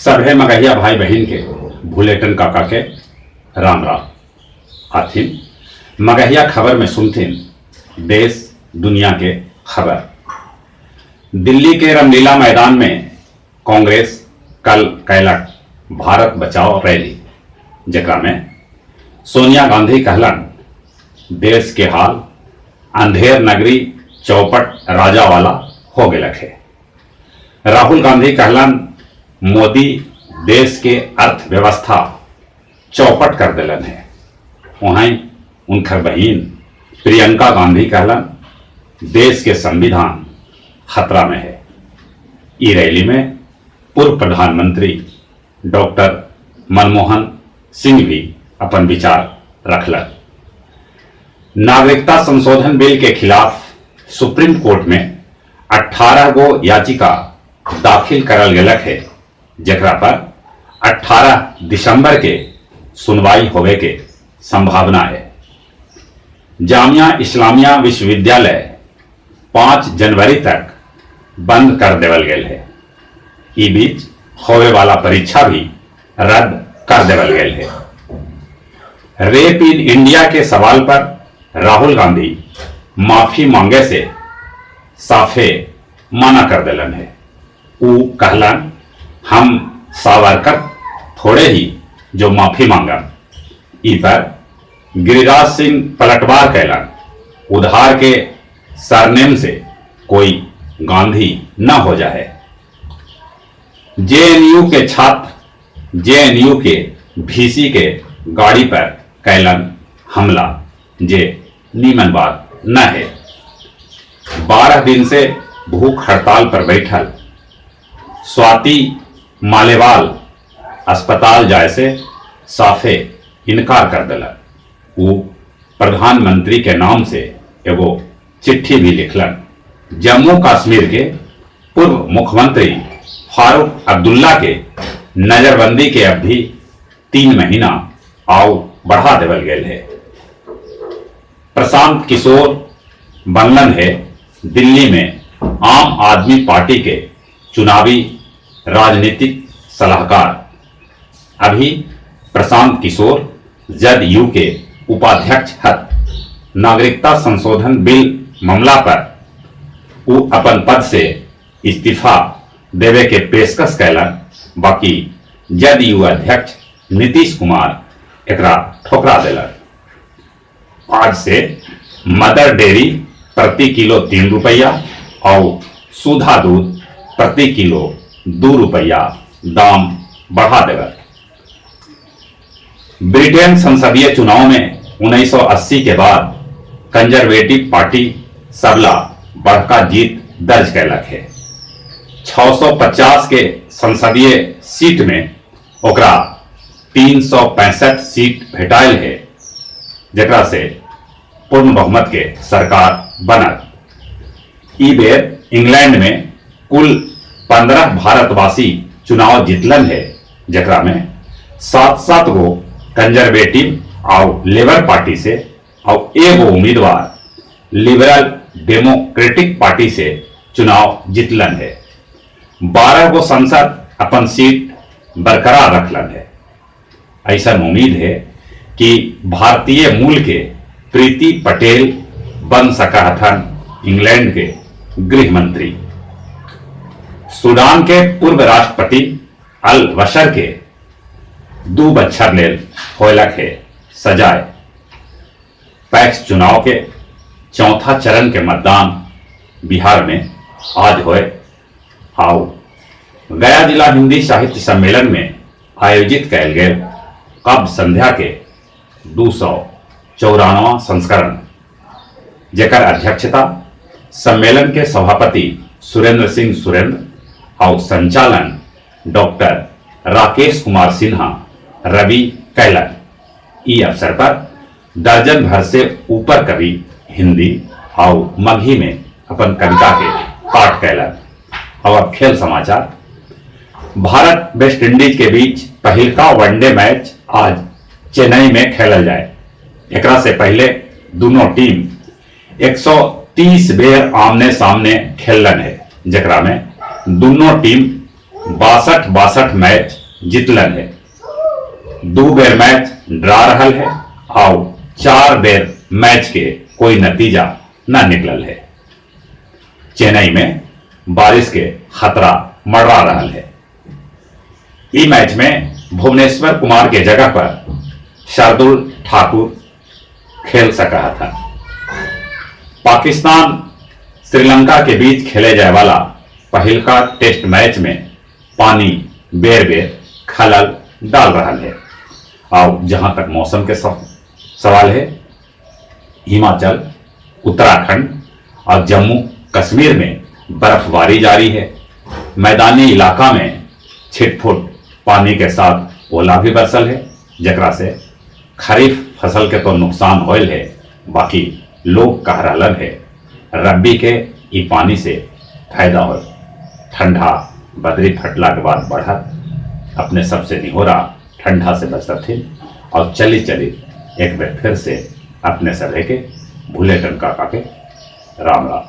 सभे मगहिया भाई बहिन के भुलेटन काका के राम राम। आथिन मगहिया खबर में सुनथिन देश दुनिया के खबर। दिल्ली के रामलीला मैदान में कांग्रेस कल कैलक भारत बचाओ रैली, जेकरा में सोनिया गांधी कहलन देश के हाल अंधेर नगरी चौपट राजा वाला हो गेलक है। राहुल गांधी कहलन मोदी देश के अर्थव्यवस्था चौपट कर दिलन है। वहीं उनकर बहिन प्रियंका गांधी कहलन देश के संविधान खतरा में है। ई रैली में पूर्व प्रधानमंत्री डॉक्टर मनमोहन सिंह भी अपन विचार रखलन। नागरिकता संशोधन बिल के खिलाफ सुप्रीम कोर्ट में 18 गो याचिका दाखिल करल गेलक है, जेकरा पर 18 दिसंबर के सुनवाई होवे के संभावना है। जामिया इस्लामिया विश्वविद्यालय 5 जनवरी तक बंद कर देवल गेल है। ई बीच होवे वाला परीक्षा भी रद्द कर देवल गेल है। रेप इन इंडिया के सवाल पर राहुल गांधी माफी मांगे से साफे मना कर दिलन है। ऊ कहलन हम सावरकर थोड़े ही जो माफी मांगन। ई पर गिरिराज सिंह पलटवार कैलन, उधार के सरनेम से कोई गांधी न हो जाए। जेएनयू के छात्र जेएनयू के वीसी के गाड़ी पर कैलन हमला, जे नीमन बात न है। 12 दिन से भूख हड़ताल पर बैठल स्वाति मालेवाल अस्पताल जाए से साफे इनकार कर दिलन। वो प्रधानमंत्री के नाम से एगो चिट्ठी भी लिखलन। जम्मू कश्मीर के पूर्व मुख्यमंत्री फारूक अब्दुल्ला के नजरबंदी के अवधि 3 महीना आउ बढ़ा देवल गेल है। प्रशांत किशोर बनलन है दिल्ली में आम आदमी पार्टी के चुनावी राजनीतिक सलाहकार। अभी प्रशांत किशोर जदयू के उपाध्यक्ष हत। नागरिकता संशोधन बिल मामला पर वो अपन पद से इस्तीफा देवे के पेशकश कैलन, बाकी जदयू अध्यक्ष नीतीश कुमार एकरा ठोकरा दिलन। आज से मदर डेयरी प्रति किलो 3 रुपया और सुधा दूध प्रति किलो 2 रुपया दाम बढ़ा देगा। ब्रिटेन संसदीय चुनाव में 1980 के बाद कंजर्वेटिव पार्टी सबला बड़का जीत दर्ज कैलक है। 650 के संसदीय सीट में ओकरा 365 सीट भेटायल है, जेकरा से पूर्ण बहुमत के सरकार बनल। ई बेर इंग्लैंड में कुल 15 भारतवासी चुनाव जीतलन है, जेकरा में 7-7 गो कंजर्वेटिव और लेबर पार्टी से और एगो उम्मीदवार लिबरल डेमोक्रेटिक पार्टी से चुनाव जीतलन है। 12 गो सांसद अपन सीट बरकरार रखलन है। ऐसा उम्मीद है कि भारतीय मूल के प्रीति पटेल बन सका हथन इंग्लैंड के गृह मंत्री। सूडान के पूर्व राष्ट्रपति अल बशर के 2 बच्छर लेल होयलक है सजाए। पैक्स चुनाव के चौथा चरण के मतदान बिहार में आज होए। आओ गया जिला हिंदी साहित्य सम्मेलन में आयोजित कैल गेल काव्य संध्या के 294वां संस्करण, जेकर अध्यक्षता सम्मेलन के सभापति सुरेंद्र सिंह सुरेंद्र और संचालन डॉक्टर राकेश कुमार सिन्हा रवि कैलन। ई अवसर पर दर्जन भर से ऊपर कवि हिंदी और मगही में अपन कविता के पाठ कैलन। और अब खेल समाचार। भारत वेस्ट इंडीज के बीच पहिलका वनडे मैच आज चेन्नई में खेलल जाए। एकरा से पहले दोनों टीम 130 बेर आमने सामने खेलन है, जेकरा में दोनों टीम 62 मैच जीतलन है। 2 बेर मैच ड्रा रहल है और 4 बेर मैच के कोई नतीजा न निकलल है। चेन्नई में बारिश के खतरा मंडरा रहल है। ई मैच में भुवनेश्वर कुमार के जगह पर शार्दुल ठाकुर खेल सका था। पाकिस्तान श्रीलंका के बीच खेले जाए वाला पहिलका टेस्ट मैच में पानी बेर बेर खलल डाल रहा है। और जहां तक मौसम के सवाल है, हिमाचल, उत्तराखंड और जम्मू कश्मीर में बर्फबारी जारी है। मैदानी इलाका में छिटफुट पानी के साथ ओला भी बरसल है, जकरा से खरीफ फसल के तो नुकसान होयल है, बाकी लोग कह रहलन है रबी के ई पानी से फायदा हो। ठंडा बदरी फटला के बाद बढ़त अपने सबसे निहोरा ठंडा से बचत थी और चली चली एक बार फिर से अपने सभे के भूले टनका का के राम राम।